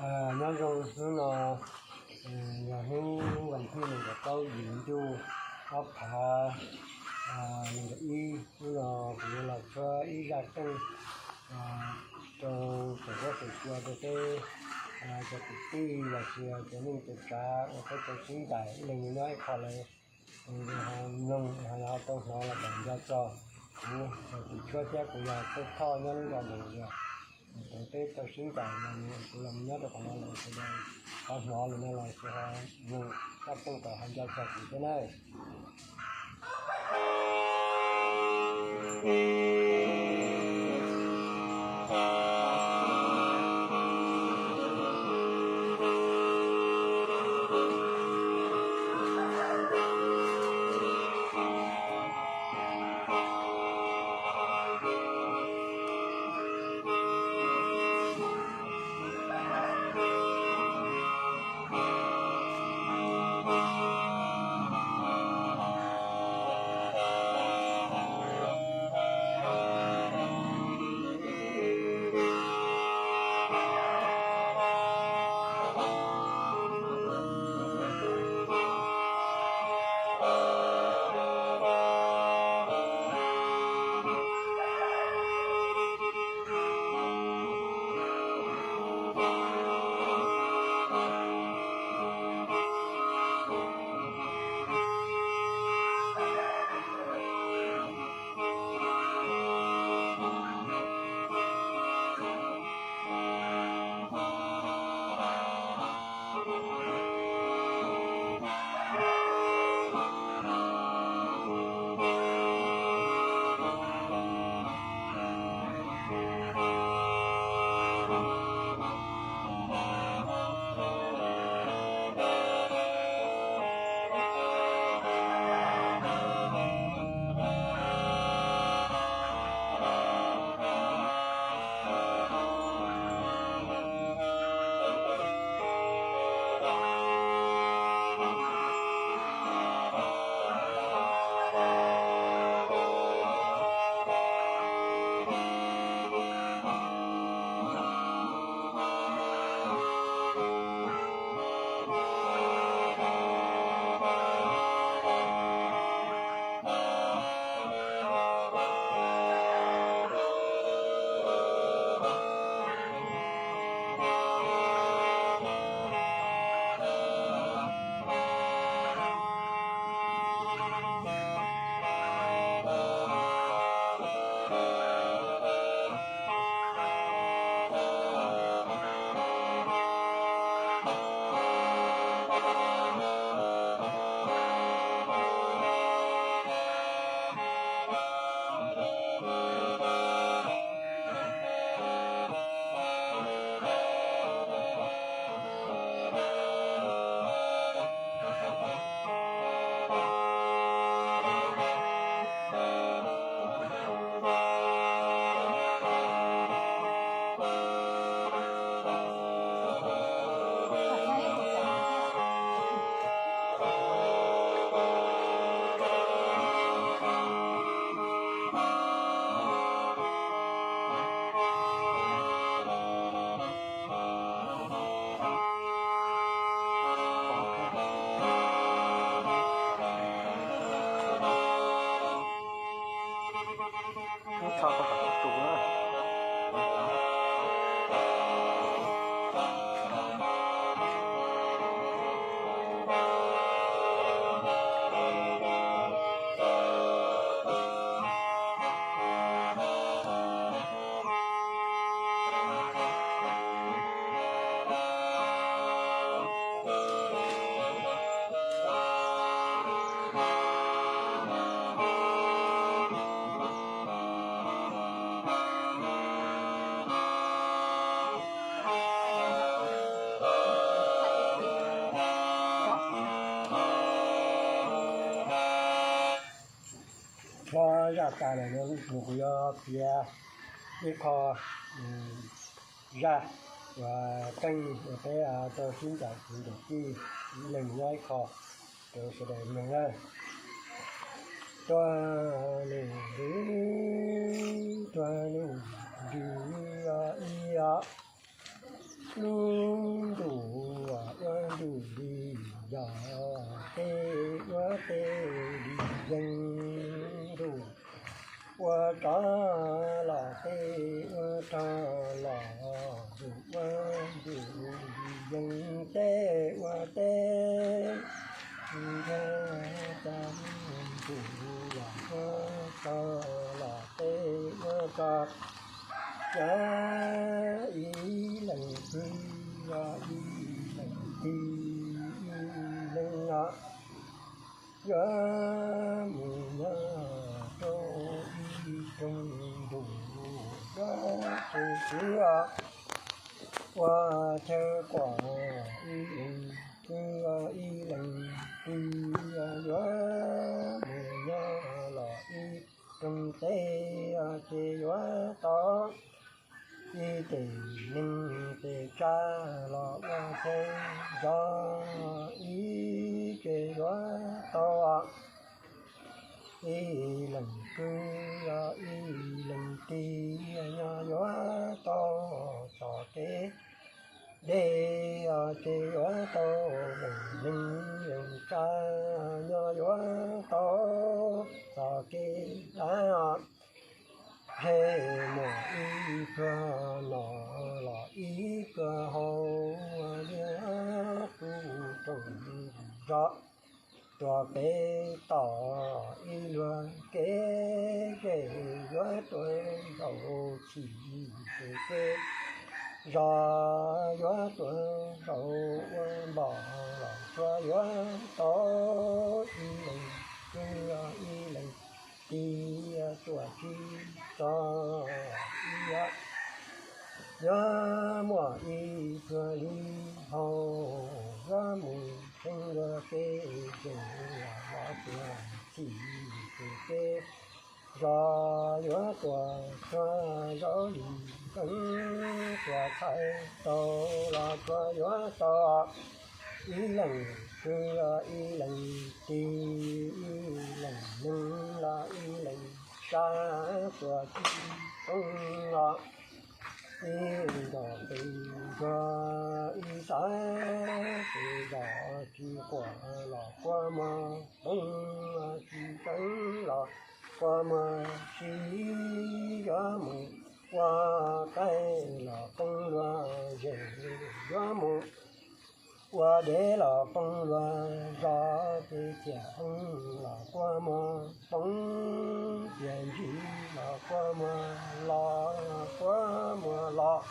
Nyob zoo, hnub no yog hnub vas thib nees nkaum plaub yim ntuj ob phav nees nkaum ib, hnub no kuv yuav los tshuab ib zaj teej rau tsoom huab tsoom cua, rau peb cov kwv tij los sis cov neej cov tsav uas peb tau sib ncaim ib leeg nyob ib qho lawm, ho mloog ho tau hnov los kom nco txog kuv, kuv tshuab thiab kuv yog Tub Thoj nyob lub zos Ntoos Yas. Thaum peb tau sib ncaim los kuv los nyob rau qhov no lawm, sawv daws ho hnov lawm no los sawv daws ho mloog zaj teej kom ho nco txog kuv thiab nawb. Hlob zaj tas lawm no, kuv yuav piav ib qho zaj uas teej uas peb tau sib ncaim kuv tus tij ib leeg nyob ib qho rau sawv daws mloog na. Tuag nws nti, tuag nws nti, ib o, lub ua tsov los tej, ua rog los ntsuj, ua ntsuj yees tej ua tej, ntsuj los ua tsov los tej ua tsov. Yuav ib leeg kwv, yuav ib leeg tij, ib leeg no yuav mus nyob rau ib rooj ntuj, yuav tsum kwv ua chaw kuam, ib leeg kwv ib leeg tij, yuav mus nyob los ib rooj teb, ces yuav tau ib tes neeg tes tsaj los ua chaw zov, ib ces yuav tau ib leeg kwv, ib leeg tij, nyob yuav tau txoj kev deb, ces yuav tau leej neeg leej tsaj, nyob yuav tau txoj kev dab. He muaj ib pluag no los ib pluag haus, liab kuj rooj zos tuaj pem toj, ib luag kev zej yuav tuaj zaum chim tus kev zos, yuav tuaj zaum ua npom los tsuas yuav tau ib leeg kwv, ib leeg tij, tuaj tsis txog ib yam. Yuav muaj ib pluag li haus, yuav mus txheeb luag kev zej, los tuaj chim tus kev zos, yuav tuaj txog zaum li nkees, tuaj txhais tau los tsuas yuav tau ib leeg kwv, ib leeg tij, ib leeg neeg los ib leeg tsaj, tuaj tsis txog los ib nrog tes ntsuag, ib sab tes zos, tsis quaj los kua muag poob, tsis tseev los kua muag siv, yuav mus ua qaib los poob luag zej, yuav mus ua dev los poob luag zos, ces ciam hoob los kua muag poob, ciam ntsis los kua muag los, kua muag los.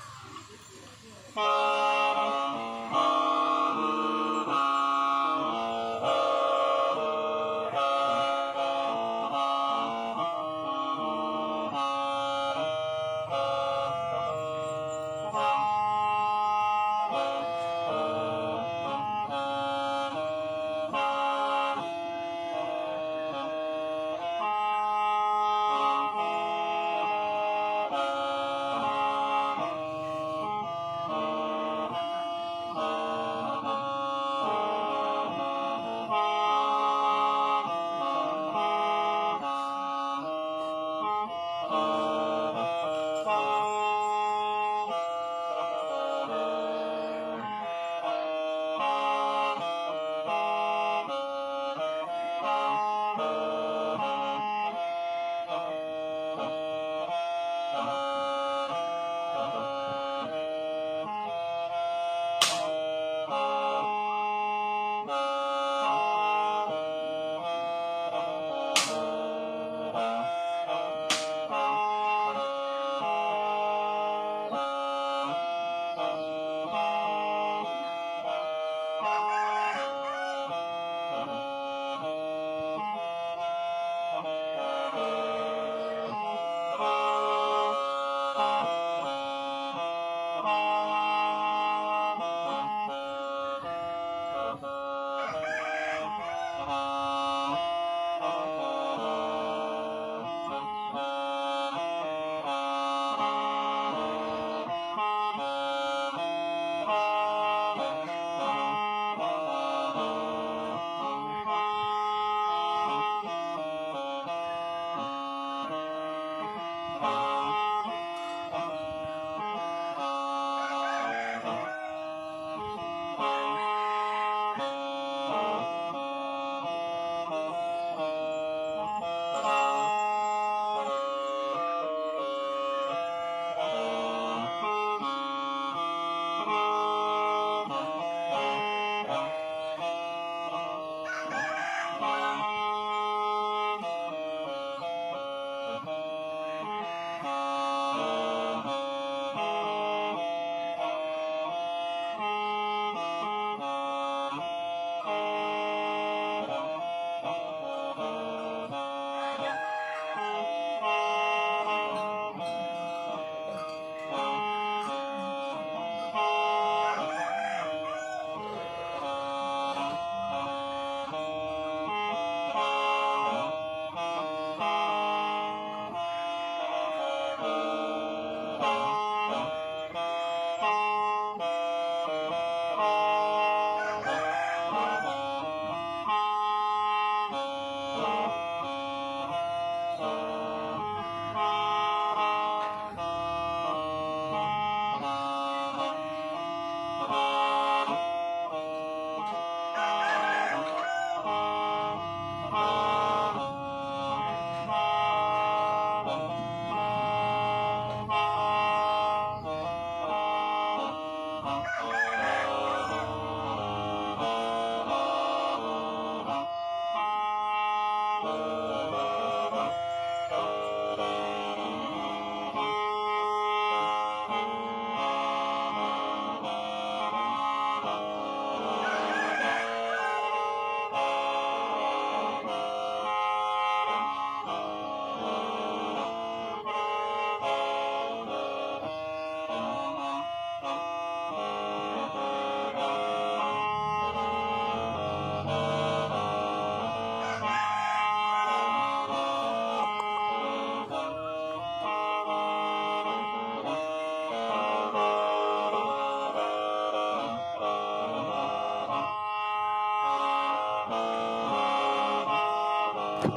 Yog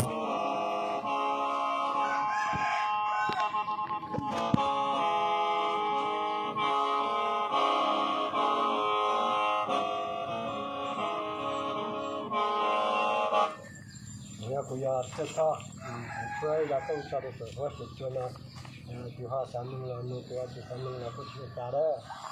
kuv yog Txawj Thoj, kuv tshuab ib lo teej tso rau saum huab saum cua no, tus ho xav mloog los mloog, tus ho tsis xav mloog los kuj tsis ua cas lawm.